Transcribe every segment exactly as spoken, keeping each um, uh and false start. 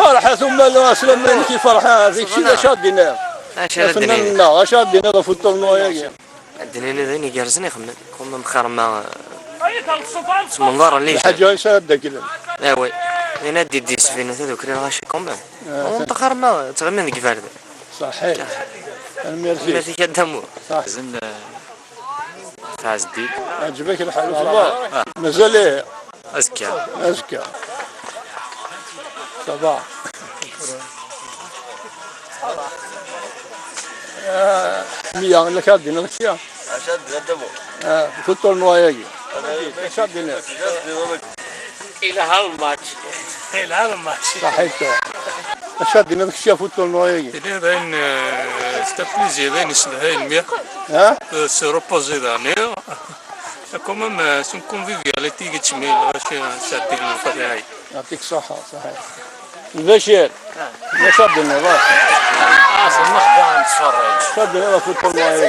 Ferḥat ummal aslam amek iferḥa, d kečči d acu ad d-tiniḍ? Acu ara d-nini? Afennan-nneɣ, acu ad d-tiniḍ ɣef uṭurnu-agi? Ad d-nini d ayen igerrzen ixemmen. Xemmem xir ma s menḍar n liǧal. Lḥaǧa i sɛad d-aklen. Awi. Din ad d-id-yesbin tadukli lɣaci quand même. Ɣunṭa xir ma ttɣimin deg iberdan. Saḥit. Tanemmirt-ik. Tanemmirt-ik a Dda Muḥ. Saḥit. Tɛezdi. Ɛǧeb-ak lḥal, ça va? Mazal-it. Azekka. Azekka. Ça va. Ah, Miya, la carte de Nokia. Ah, fu tournoi-agi. La carte de Nokia. Yelha lmatch. Yelha lmatch. Saḥit. La carte de Nokia fu tournoi-agi. Tella d ayen, eh, c'est un plaisir, d ayen yesselhayen mliḥ. Ha? Eh, se reposer daɣen. Quand même, eh, c'est une convivialité, yettmil, lɣaci, eh, sɛeddi lfatiḥa. Yɛṭik ṣṣeḥḥa, saḥit. Lbacir, ma ca d-tenniḍ? Ah, semmex da nettferrij. Ca d-tenniḍ ɣef uṭurnu-agi?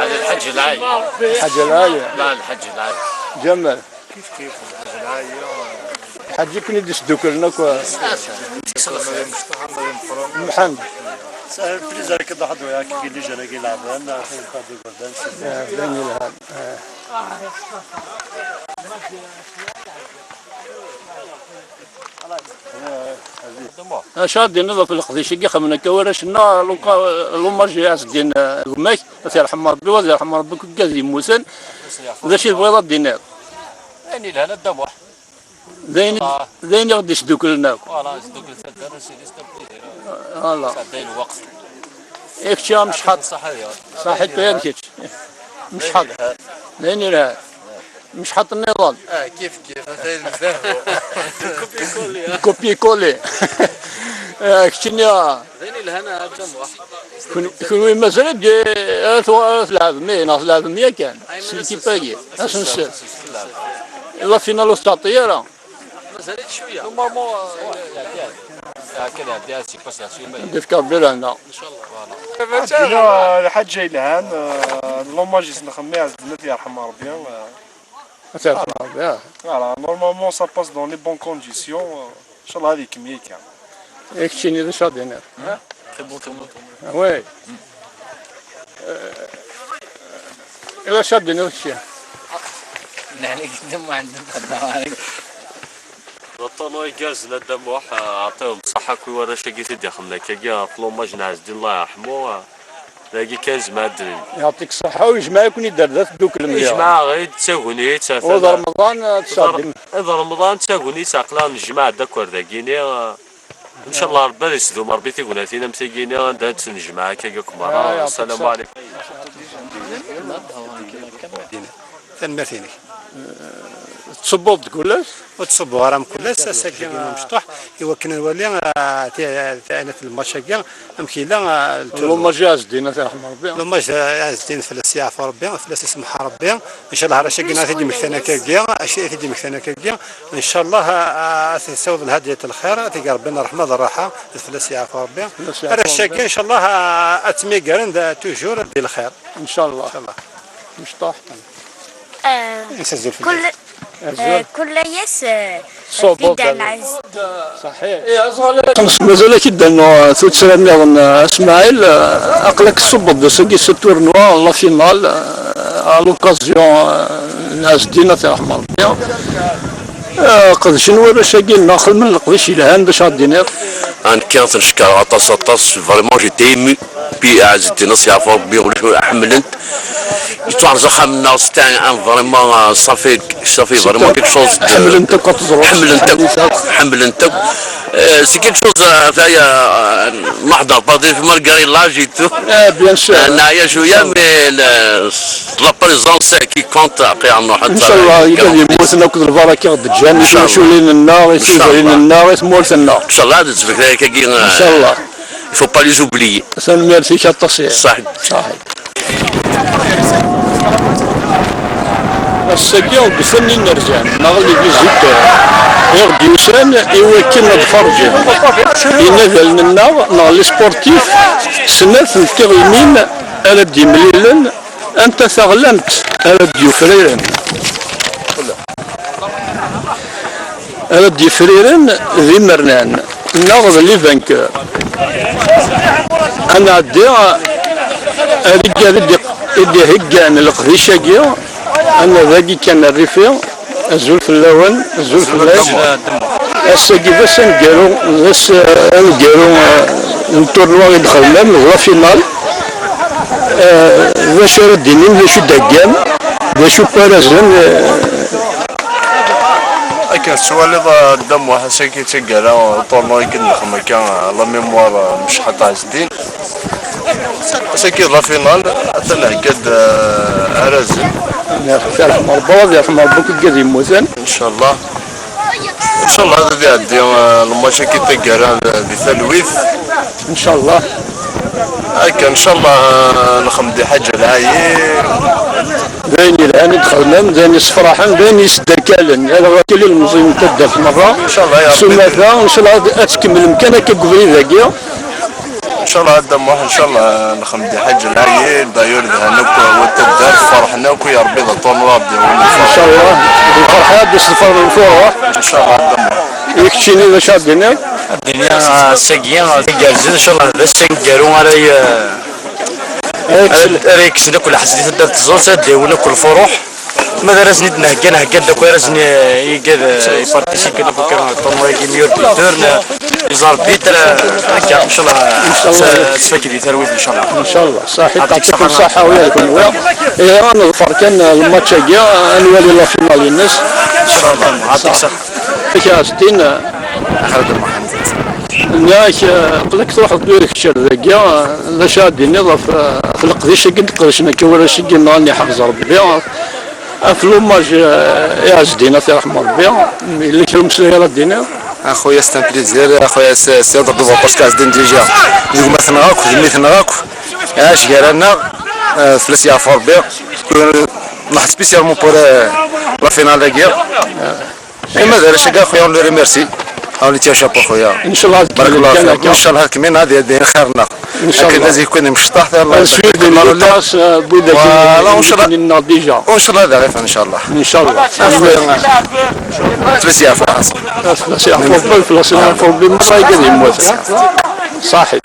Ɛli Lḥaǧ Lɛali. Lḥaǧ Lɛali. La, Lḥaǧ Lɛali. Ǧamal. Kif kif, Lḥaǧ Lɛali. Lḥaǧ i ken-id-isduklen akk. Mḥend. C'est un plaisir que de les gens qui l'a. Ah, d ayen yelhan. Ah. Acu ara d-tiniḍ ɣef leqdic-agi xedmen akka warrac-nneɣ, luka-, l'hommage i Ɛezdin, eh, gma-k, ad t-yerḥem Rebbi, wa ad yerḥem Rebbi akk igad yemmuten. D acu i tebɣiḍ ad d-tiniḍ? Ayen yelhan a Dda Muḥ. D ayen, ah, d ayen i ɣ-d-isduklen akk. Voilà, isdukkel taddart, c'est un plaisir. Voilà. Sɛedday lweqt. I kečč a Mecḥaṭ? Ṣaḥit ya. Ṣaḥit ya d kečč. Mecḥaṭ. D ayen yelhan. Mecḥaṭ nniḍen. Ah, kif kif, ata yelmed. Copier-coller, ah. Copier-coller. Ah, keččini, ah. D ayen yelhan a Dda Muḥ. Kun-, kunwi mazal ad, ad twa-, ad tleɛbem, eh, neɣ tleɛbem yakan? Ay, s mazal l'équipe-agi. Ad s-nsel. La finale ur tettɛeṭṭi ara. Mazal-itt cwiya. Normalement, euh, iɛeddi-d. Akka iɛeddi-d, c'est pas sûr, mais ad d-ifk Rebbi lehna. Inchallah. Voilà. Ɛezdin lḥaǧa yelhan, euh, l'hommage i s-nxemmem i Ɛezdin ad t-yerḥem Rebbi, euh. Ad t-yerḥem Rebbi, ah. Voilà, normalement, ça passe dans les bonnes conditions, euh, inchallah, ad ikemmel akka. I keččini d acu ad d-tiniḍ? Très bon, très bon. Ah ouais. Euh, d acu ad d-tiniḍ kečči? Neɛni gidem ma ɛendem xeddaɣ. D aṭṭan-a igerrzen a Dda Muḥ, ɛṭihum ṣṣeḥḥa akk i warrac-agi t-id-ixedmen akkagi ɣef l'hommage n Ɛezdin, Allah yerḥmu. Dagi kan zemreɣ ad d-nini. Yeɛṭik ṣṣeḥḥa, u yejmeɛ-iken-id ar da tedduklem diɣen. Yejmeɛ-aɣ-id d tagnit, atan. U d Remḍan, ad d-sɛeddim. D Remḍan d tagnit, aql-aɣ nejmeɛ-d akk ar dagini. Ncallah Rebbi ad isdum Rebbi tignatin am tigini, anda ad tt-nejmeɛ akka akk merra. Ah, yeɛṭik ṣṣeḥḥa. Ssalamu ɛlikum. Tanemmirt-inek. Tettṣubbuḍ deg ulac? Ur ttṣubbuɣ ara mkul ass, ass-agi amecṭuḥ, i wakken ad nwali, ah, ti-, ti-, ti-, lmatch-agi, amek yella, ah, lturnu. L'hommage i Ɛezdin, ad t-yerḥem Rebbi. L'hommage i Ɛezdin, fell-as yeɛfu Rebbi, fell-as isemmeḥ Rebbi. Ncallah arrac-agi ad t-id-yemmektan akkagi, acu i t-id-yemmektan akkagi. Ncallah, ah, ah, ad t-yessaweḍ lhadiyat lxir, ad t-ig Rebbi n ṛṛeḥma d ṛṛaḥa, ad fell-as yeɛfu Rebbi. Fell-as yeɛfu Ṛebbi. Arrac-agi, ncallah, ah, ad ttmagaren d, toujours di lxir. Ncallah. Ncallah. Mecṭuḥ. Eh, azul fell-ak. Kul, eh, kul ass, eh, ṣṣubbeḍ. Mazal-ak-id-annu tuttra nniḍen, eh, a Smaɛil, eh, aql-ak tṣubbeḍ-d ass-agi s tournoi, la finale, eh, à l'occasion, eh, n Ɛezdin, ad t-yerḥem Rebbi. Eh, qedcen warrac-agi-nneɣ, xedmen leqdic yelhan, d acu ara d-tiniḍ? Nekki ad ten-cekkreɣ aṭas, aṭas, vraiment, j'étais ému. Puis Ɛezdin, ad s-yeɛfu Rebbi, ulac, ḥemmlen-t. Yettwarez axxam-nneɣ, c'était un, un vraiment, euh, ça fait, ça fait vraiment quelque chose de... Ḥemmlen-t akk, ad teẓreḍ. Ḥemmlen-t akk. Ḥemmlen-t akk. Euh, c'est quelque chose, euh, ça y est, euh, نحضر بعض في مالغري l'âge et tout. Eh, bien sûr. Euh, neɛya cwiya, mais le, la présence qui compte, après, ncallah, igad yemmuten akked lbaraka i ɣ-d-ǧǧan, i twaculin-nneɣ, i tudrin-nneɣ, i tmurt-nneɣ. Ncallah, ad d-ttbekra akkagi, euh, ncallah. Il faut pas les oublier. Tanemmirt-ik aṭas. Ṣaḥit. Ṣaḥit. Ass-agi, deg ussan-nni n rzan, neɣ les visiteurs, i ɣ-d-yusan i wakken ad ferrǧen inadalen-nneɣ, neɣ les sportifs, snat n tiɣimin ara d-yemlilen, anta taɣlamt ara d-yufriren. Ara d-yefriren d imernan. Neɣ d les vainqueurs. Ad nɛeddi ar igad i d-, i d-iheggan leqdic-agi, ad nadi kan rrifi. Azul fell-awen, azul fell-ak. Ass-agi d ass aneggaru, d ass, eh, aneggaru, eh, n tournoi i d-xedmen, d la finale. Eh, d acu ara d-tinim, d acu d-theggam, d acu n warrazen, eh, Akken tettwaliḍ, a Dda Muḥ, ass-agi d taggara, uṭurnu i d-nexdem akka, la mémoire n Mecḥaṭ Ɛezdin. Ass-agi d la finale, atan hegga-d, eh, arrazen. Ad yerḥem Rebbi, ad yerḥem Rebbi akk igad yemmuten. Ncallah. Ncallah ad iɛeddi, eh, lmatch-agi n taggara di talwit. Ncallah. Akka, ncallah, eh, nexdem-d i Ḥaǧa Lɛayi. D ayen yelhan i d-xedmen, d ayen yessefraḥen, d ayen yesderkalen. Ala, wakil ilemẓiyen n taddart merra. Ncallah, ya Rebbi. S umata, ncallah ad, ad tkemmlem kan akka deg ubrid-agi. Ncallah a Dda Muḥ, ncallah nexdem-d i Ḥaǧa Lɛayi, d'ailleurs, dhan akk wat taddart, ferḥen akk, ya Rebbi, d aṭurnu ara d-yawin. Ncallah, d lferḥ ad d-isḍefren lfuruḥ. Ncallah a Dda Muḥ. I keččini d acu ara d-tiniḍ? Ad d-iniɣ, ah, ass-agi, ah, d agerrez, ncallah d ass aneggaru ara y-, ara, ara yekksen akk lḥezn di taddart n Tezzuret, ad d-yawin akk lfuruḥ. Ma d arrazen i d-nhegga, nhegga-d akk arrazen i, i igad, eh, ipartisipi akk kan ṭurnu-agi meilleur buteur, n-, les arbitres, eh, akka, ncallah, ncallah. Tfak di talwit, ncallah. Ncallah, saḥit, yeɛṭik ṣṣeḥḥa, wa yaɛṭikum ṣṣeḥḥa. Ihi, ad neḍfer kan, eh, lmatch-agi, ad nwali la finale-ines. Ncallah, yeɛṭik ṣṣeḥḥa. Ak Ɛezdin, eh, Xaled Muḥend. Nniɣ-ak, eh, aql-ak truḥeḍ tura kečč ar dagi, eh, d acu ara d-tiniḍ ɣef, eh, ɣef leqdic-agi i d-qedcen akka warrac-agi nniḍen, iḥrez Rebbi, ɣef l'hommage, eh, i Ɛezdin, ad t-yerḥem Rebbi, yella kra n umeslay ara d-tiniḍ? Axuya, c'est un plaisir, axuya, c'est, c'est un de parce que Ɛezdin déjà, d gma-tneɣ akk, d mmi-tneɣ akk, iɛac gar-aneɣ, eh, fell-as yeɛfu Rebbi, on a spécialement pour, eh, la finale-agi. Ima d arrac-agi, a xuya, on le remercie. On lui tient chapeau, xuya. Ncallah ad kemmlen kan akka. Ncallah ad kemmlen, ad yeddi xir-nneɣ. Ncallah. Akken ad ikun imecṭaḥ, Allah ad suivre les lutteurs, euh, wid-agi. Voilà, ncallah. Ncallah ad aɣ-ifan, ncallah. Ncallah. A xuya. Fell-as yeɛfu Rebbi, fell-as yeɛfu Rebbi, ma ṣṣayed ad yemmut. Ṣaḥit.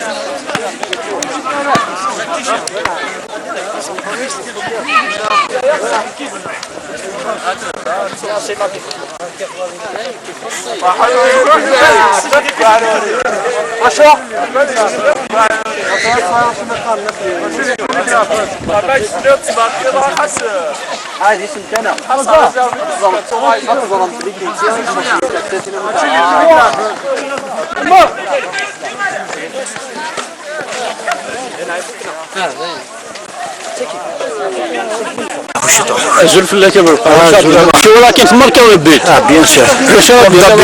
Azul fell-ak a Belqam. Ah, azul. Kra akken tmerka ur yebbi. Ah, bien sûr. Acu ara d-tiniḍ?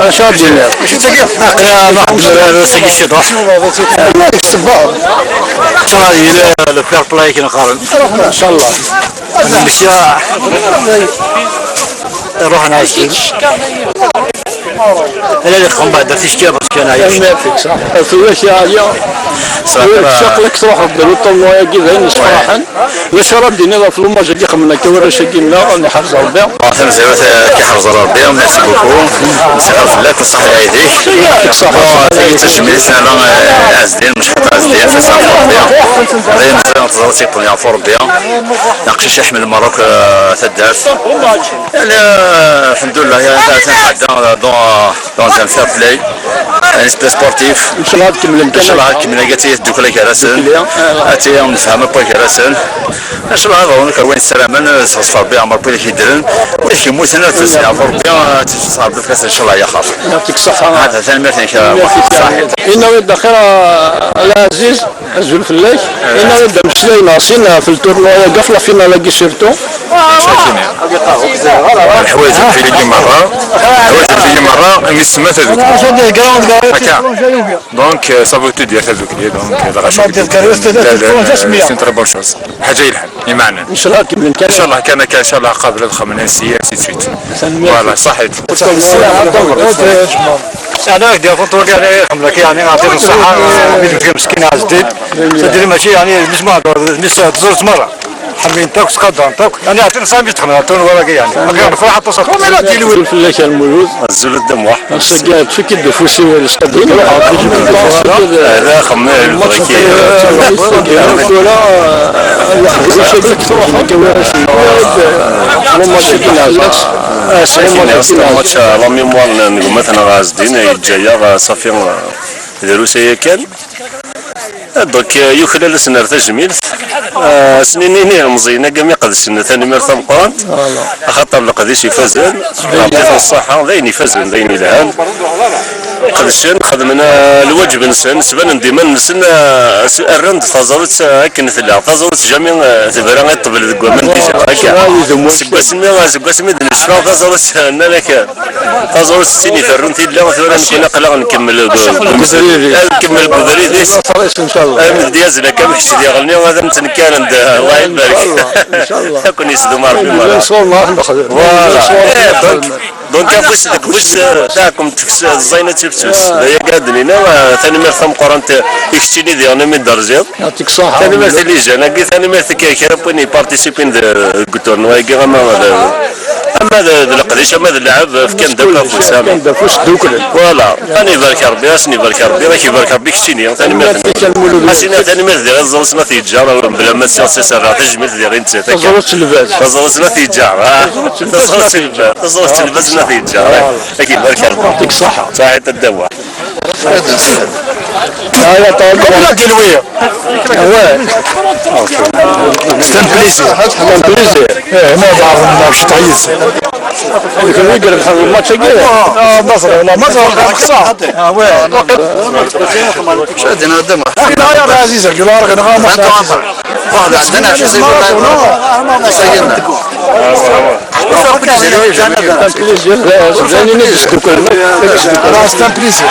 Acu ara d-tiniḍ? Aql-aɣ nruḥ d-nurar ass-agi ciṭuḥ. Ttṛayi le, le fair play akken qqaren. Inchallah. Ncallah. Ruḥen ɛezzin. Ala li txum baɛda ticki parce que neɛya. Tanemmirt-ik, ṣaḥ. Tura kra ɛyiɣ. Ṣaḥ. Tura ccaqlak truḥeḍ-d ar uṭurnu-agi d ayen yessefraḥen. D acu ara d-tiniḍ ɣef l'hommage-agi xedmen akka warrac-agi-nneɣ, ad iḥrez Rebbi? Bon, tamezwarut, eh, ad k-iḥrez Rebbi, merci beaucoup. Nesɛa fell-ak, ṣaḥ lɛid-ik. Bon, tagi d tajmilt, ala, eh, Ɛezdin, Mecḥaṭ Ɛezdin, fell-as Rebbi. D ayen ẓriɣ, teẓriḍ, yeɛfu Rebbi. Aqcic iḥemmel Merruk, eh, taddart. Yani, eh, alḥemdulillah, yani, atan tɛedda dans, dans un fair play, un esprit sportif. Ncallah ad kemmlen kan. Ncallah ad kemmlen, ad tili tdukla gar-asen. Ad tili lefhama gar-asen. Ncallah ad ḍrun akk wayen ssaramen, eh, sɣef Rebbi, ɛmer wid i k-yeddren, wid i k-yemmuten, ad ten-yeɛfu Rebbi, ad tt-yeɛfu Rebbi fell-asen, ncallah, ya xer. Yeɛṭik ṣṣeḥḥa. Hada, tanemmirt-inek, eh, Muḥend. Saḥit. Inna-yi-d axir, eh, Ɛlaɛziz. Azul fell-ak. Inna-yi-d ameslay neɣ sin ɣef lṭurnu-agi, ɣef la finale-agi surtout. Leḥwayeǧ n tigi merra, leḥwayeǧ n tigi merra, imi tsemma tadukli. Akka. Donc, euh, ça veut tout dire tadukli, donc, euh, c'est une très bonne chose. Ḥaǧa yelhan, imeɛnen. Ncallah kemmlen kan. Ncallah kan akka, ncallah qabel ad xedmen ainsi, ainsi de suite. Voilà, ṣaḥit. Yeɛni ad k-d-yaf uṭṭun kan, ay xemlek, yeɛni, ɛṭi-t ṣṣeḥḥa, mi d-yefka meskin Ɛezdin. Tadri mačči, yeɛni, mis ma, mis tẓurt merra. Ḥemmlen-t akk, ttqadaren-t akk. Yeɛni, ɛeṭṭin sami yedxel, ɛeṭṭin wara-agi, yeɛni. Aql-aɣ nefreḥ aṭas aṭas. Wala tilwi. Azul fell-ak a Lmulud. Azul a Dda Muḥ. Ass-agi, tfuk-id ufus-iw, lqadim. Ala, xemmem, lbaki. Tura, leḥbus-agi truḥ, nekk warrac-iw. Ass-agi, ass-agi, match, la mémoire n gma-tneɣ Ɛezdin, yeǧǧa-yaɣ, safi, drus aya kan. Donc, euh, yuklal ad s-nerr tajmilt. Euh, ad s-nini i ilemẓiyen-agi mi qedcen, tanemmirt tameqqrant. Axaṭer leqdic ifazen, Ṛebbi iɛṭi-ten ṣṣeḥḥa, d ayen ifazen, d ayen yelhan. Qedcen, xedmen, euh, lwaǧeb-nsen, sbanen-d iman-nsen, euh, s-, rran-d taẓallit, euh, akken tella. Taẓallit jamais, euh, tebra i ṭṭbel deg waman déjà. Akka. Seg wasmi, seg wasmi d-necfa taẓallit, euh, nnan-ak, Taẓuri s sin iferrun tilla, tura nekni aql-aɣ nkemmel deg ubrid-is. Ad nkemmel deg ubrid-is. Armi d-yazla kan kečč diɣen, ad am-ttnekkaren-d, Allah ibarek. Ad ken-yesdum Ṛebbi merra. Voilà. Eh, donc, donc, afus deg ufus, eh, taɛkemt tekks, ẓẓayna tifsus. D aya kan ad d-nini, eh, tanemmirt tameqqrant i keččini diɣen imi d-terziḍ. Tanemmirt i lijan-agi, tanemmirt i kra n win ypartisipin deg uturnu-agi, ama d, ama d, d leqdic, ama d lɛeb, fkan-d akk afus, amin. Fkan-d afus, dduklen. Voilà. Ad ibarek Ṛebbi, ad sen-ibarek Ṛebbi, ad k-ibarek Ṛebbi keččini. Tanemmirt. Ad s-iniɣ tanemmirt diɣ i Tẓallit n At Yeǧǧar, bla ma ssiɣ s iserreɛ tajmilt diɣ i nettat. Taẓallit n lbaz. Taẓallit n At Yeǧǧar, ah. Taẓallit n lbaz. Taẓallit n lbaz n At Yeǧǧar, ah. Ad k-ibarek Ṛebbi. Yɛṭik ṣṣeḥḥa. Saḥit a Dda Muḥ. هذا طيب. Comment la Guilloué? Ouais. C'est un plaisir. C'est un plaisir. ايه، هنا بعض الناس تعيس. يقول لك الماتش كبير. اه، مصر، والله مصر، خسارة. اه، وين؟ شادين الدم. اخي، لا، يا عزيزك، يلا، راه، واحد عندنا شي زي والله. سيدنا. C'est un plaisir. C'est un plaisir.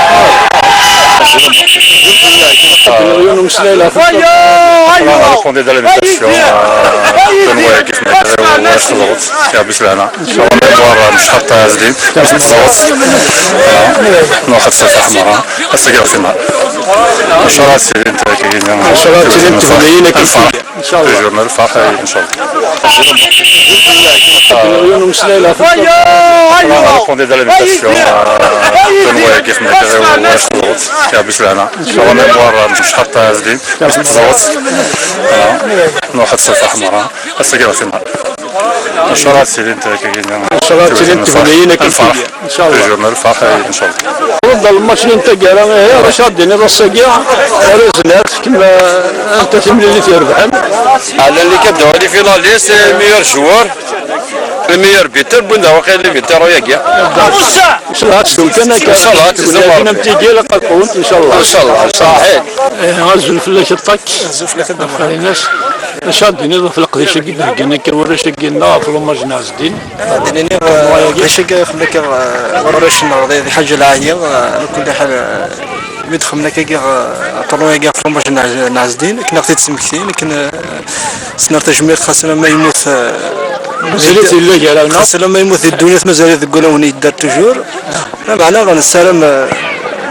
Répondez dans l'invitation. Tonwa kif nekk, wa s lɣut. Yabis lana. Inshallah, memor msxat tazdin. Yabis lɣut. Nuxat safah mara. Asagi ɣef inar. Inshallah, sirint. Inshallah, sirint. Inshallah. Toujours, ma lfaq, inshallah. Répondez dans l'invitation. Tonwa kif nekk, wa s lɣut. Yabis lana. Inshallah, memor msxat tazdin. Yabis lɣut. Nuxat safah mara. Asagi ɣef inar. Inshallah, sirint. Inshallah, sirint. Inshallah. Toujours, ma lfaq, inshallah. Ḍal match n taggara, eh, Racad, dini d ass-agi, arrazen-a, kma, anta timlilit irebḥen? Ɛla li kaddu li finaliste, meilleur joueur, le meilleur buteur, bunda waqil le buteur, yagi. Inshallah, ad tdum kan akka. Inshallah, ad tdum. Am tigi, ilaq ad qwent, inshallah. Inshallah, inshallah. Saḥit. Eh, azul fell-ak a Ṭak. Azul fell-ak a Ṭak. Racad, dini d leqdic-agi, d-heggan akka warrac-agi, neɣ ɣef l'hommage n Ɛezdin. Ad d-nini, eh, d acu akka xemmek, eh, warrac-nneɣ di, di Ḥaǧa Lɛali, eh, ala kulli ḥal, eh, mi d-xemmen akka, eh, aṭurnu-agi ɣef l'hommage n Ɛez-, n Ɛezdin, akken ad ɣ-t-id-smektin, akken, eh, s-nerr tajmilt, xas alamma yemmut, eh, mazal-it yella gar-aneɣ. Xas alamma yemmut di ddunit, mazal-it deg wulawen yedder toujours. Lameɛna, nessaram, eh,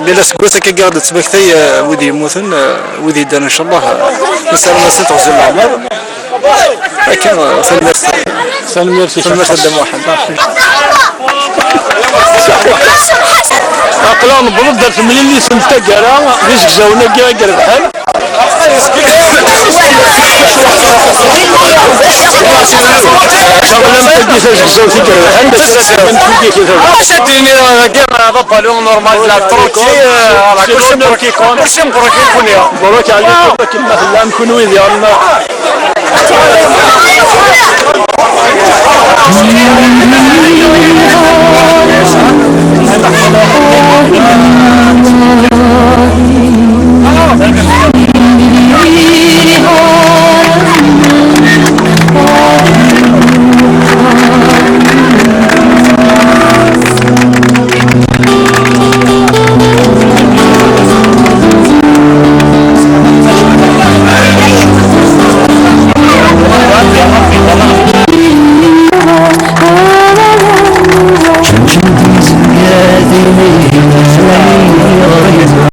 yal aseggas akka i ɣ-d-tettmektay, eh, wid yemmuten, eh, wid yeddan, ncallah, eh, nessaram-asen teɣzi n leɛmer. Akka, eh, tanemmirt. Tanemmirt-ik. Tanemmirt a Dda Muḥend. Aql-aɣ newweḍ-d ar temlilit n taggara d izegzawen-agi i irebḥen. Ɣlamt tagi tazegzawt i irebḥen, maca d ayen-agi, d abalu normal, la tranquille, euh, voilà, kulci mebṛuk, kulci mebṛuk i kunwi. Mebṛuk ɛlikum, akken ma tellam kunwi diɣen.